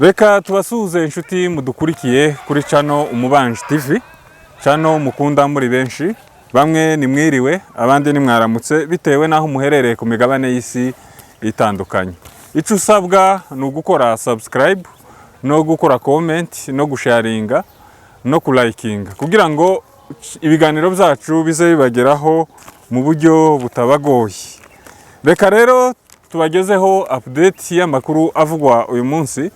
Reka tubasuhuze, inshuti mudukurikiye kuri channel Umubanji TV, channel mukunda muri benshi. Bamwe ni mwiriwe, abandi ni mwaramutse, bitewe n'aho muherereye ku migabane y'isi itandukanye. Icyo usabwa ni ugukora subscribe no gukora comment no gusharinga no kulikinga, kugira ngo ibiganiro byacu bize bibageraho mu buryo butabagoye. Reka rero tubagezeho update y'amakuru avugwa uyu munsi.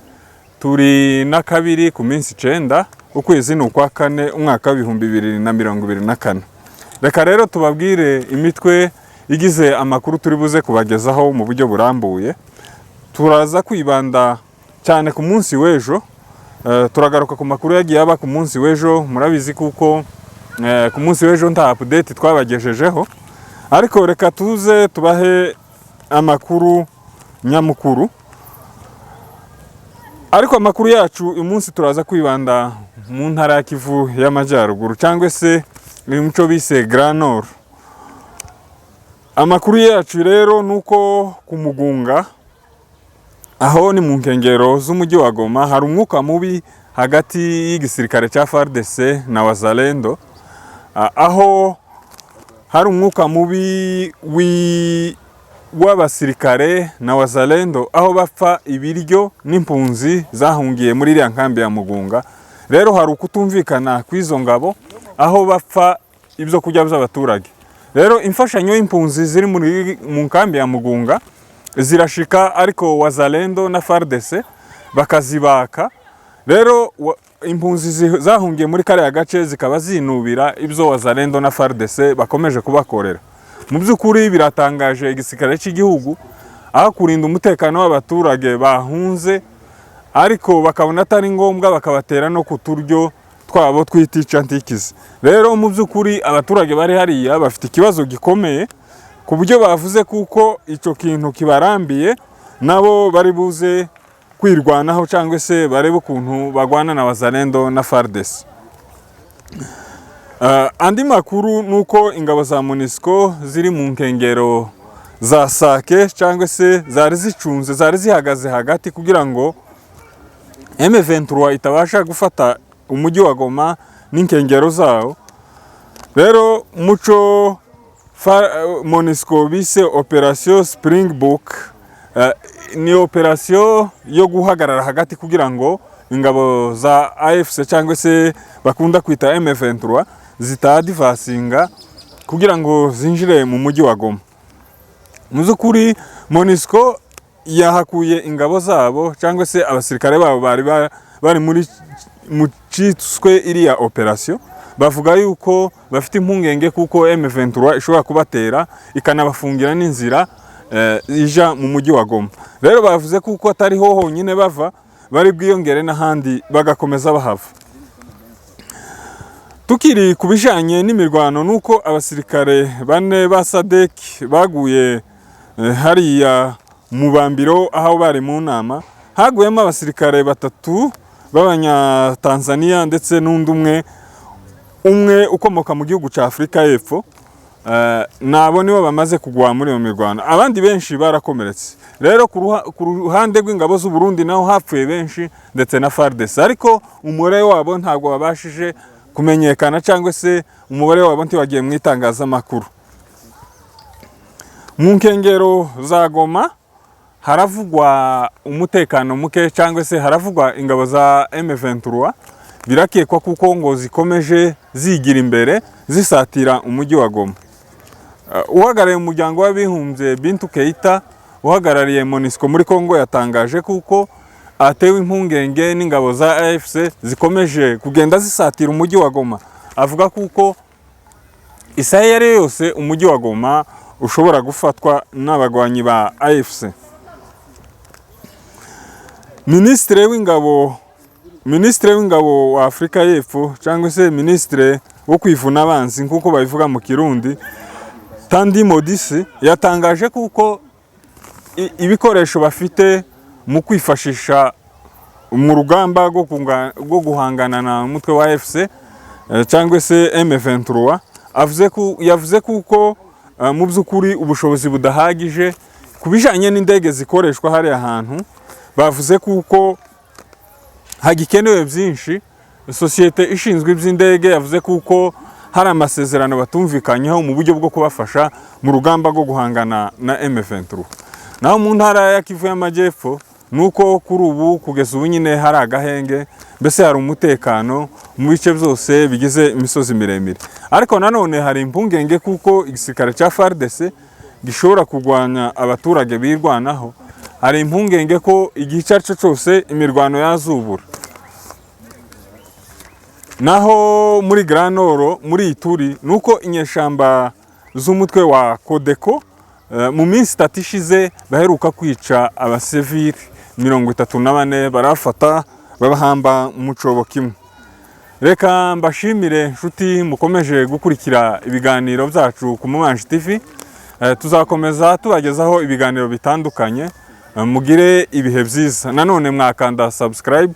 Turi na 2 ku minsi 9, ukwezi ni ukwa kane, umwaka wa 2024. Reka rero tubabwire imitwe igize amakuru turi buze kubagezaho mu buryo burambuye. Turaza kwibanda cyane ku munsi w'ejo. Turagaruka ku makuru yagiye aba ku munsi w'ejo. Murabizi kuko ku munsi w'ejo nta update twabagejejeho, ariko reka tuze tubahe amakuru nyamukuru. Ariko amakuru yacu uyu munsi, turaza kwibanda mu ntara ya Kivu y'Amajyaruguru, cyangwa se uyu muco bise Grand Nord. Amakuru yacu rero ni uko ku Mugunga, aho ni mu nkengero z'umujyi wa Goma, hari umwuka mubi hagati y'igisirikare cya FARDC na Wazalendo, aho hari umwuka mubi w'abasirikare na Wazalendo, aho bapfa ibiryo n'impunzi zahungiye muri iriya nkambi ya Mugunga. Rero hari ukutumvikana kw'izo ngabo, aho bapfa ibyo kurya by'abaturage. Rero imfashanyo y'impunzi ziri mu nkambi ya Mugunga zirashika, ariko Wazalendo na FARDC bakazibaka. Rero impunzi zahungiye muri kariya gace zikaba zinubira ibyo Wazalendo na FARDC bakomeje kubakorera. Mu by'ukuri biratangaje, igisirikare cy'igihugu, aho kurinda umutekano w'abaturage bahunze, ariko bakabona atari ngombwa, bakabatera no ku turyo twabo twitica ntikize. Rero mu by'ukuri abaturage bari hariya bafite ikibazo gikomeye, ku buryo bavuze kuko icyo kintu kibarambiye, nabo bari buze kwirwanaho, cyangwa se barebe ukuntu bagwana na Wazalendo na FARDC. Andi makuru ni uko ingabo za MONUSCO ziri mu nkengero za Sake, cyangwa se zari zicunze, zari zihagaze hagati kugira ngo M23 itabasha gufata umujyi wa Goma n'inkengero zawo. Rero muco MONUSCO bise Operation Springbok, ni operation yo guhagarara hagati kugira ngo ingabo za AFC, cyangwa se bakunda kwita M23, zitadvancinga kugira ngo zinjire mu mujyi wa Goma. Mu by'ukuri MONUSCO yahakuye ingabo zabo, cyangwa se abasirikare babo bari bari muri mu cyiswe iriya operation. Bavuga yuko bafite impungenge kuko M23 ishobora kubatera, ikanabafungira n'inzira ija mu mujyi wa Goma. Rero bavuze kuko atariho honyine bava, bari bwiyongere n'ahandi bagakomeza bahava. Tukiri ku bijanye n'imirwano, nuko abasirikare bane ba SADC baguye hariya mu Bambiro, aho bari mu nama. Haguyemo abasirikare batatu b'Abanyatanzania ndetse n'undi umwe umwe ukomoka mu gihugu cya Afurika y'Epfo. Nabo nibo bamaze kugwa muri iyo mirwano, abandi benshi barakomeretse. Rero ku ruhande rw'ingabo z'u Burundi naho hapfuye benshi, ndetse na FARDC, ariko umubare wabo ntabwo wabashije kumenyekana, cyangwa se umubare wabo ntiwagiye mu itangazamakuru. Mu nkengero za Goma haravugwa umutekano muke, cyangwa se haravugwa ingabo za M23. Birakekwa kuko ngo zikomeje zigira imbere, zisatira umujyi wa Goma. Uhagarariye Umuryango w'Abibumbye, Bintu Keita, uhagarariye MONUSCO muri Congo, yatangaje kuko atewe impungenge n'ingabo za AFC zikomeje kugenda zisatira umujyi wa Goma. Avuga kuko isaha iyo ari yo yose umujyi wa Goma ushobora gufatwa n'abagwanyi ba AFC. Minisitiri w'ingabo wa Afurika y'Epfo, cyangwa se minisitiri wo kwivuna abanzi nk'uko babivuga mu Kirundi, Thandi Modise, yatangaje kuko ibikoresho bafite mu kwifashisha mu rugamba rwo guhangana na mutwe wa AFC cyangwa se M23, yavuze kuko mu by'ukuri ubushobozi budahagije ku bijanye n'indege zikoreshwa hariya hantu. Bavuze kuko Hagikenewe byinshi. Sosiyete ishinzwe iby'indege yavuze kuko hari amasezerano batumvikanyeho mu buryo bwo kubafasha mu rugamba rwo guhangana na M23. Naho mu ntara ya Kivu y'Amajyepfo, nuko kuri ubu, kugeza ubu nyine, hari agahenge, mbese hari umutekano mu bice byose bigize imisozi miremire. Ariko nanone hari impungenge kuko igisirikare cya FARDC gishobora kurwanya abaturage birwanaho. Hari impungenge ko igihe icyo ari cyo cyose imirwano yazubura. Naho muri Grand Nord, muri Ituri, nuko inyeshamba z'umutwe wa Codeco mu minsi 3 ishize baheruka kwica abasivili 34, barafata babahamba mu cyobo kimwe. Reka mbashimire, nshuti mukomeje gukurikira ibiganiro byacu ku Mubanji TV. Tuzakomeza tubagezaho ibiganiro bitandukanye. Mugire ibihe byiza. Nanone mwakanda subscribe,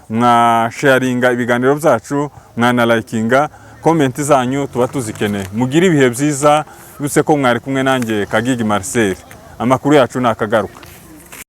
mwasharinga ibiganiro byacu, mwanalikinga. Comment zanyu tuba tuzikeneye. Mugire ibihe byiza. Bibutse ko mwari kumwe nanjye, Kagigi Marcel. Amakuru yacu ni akagaruka.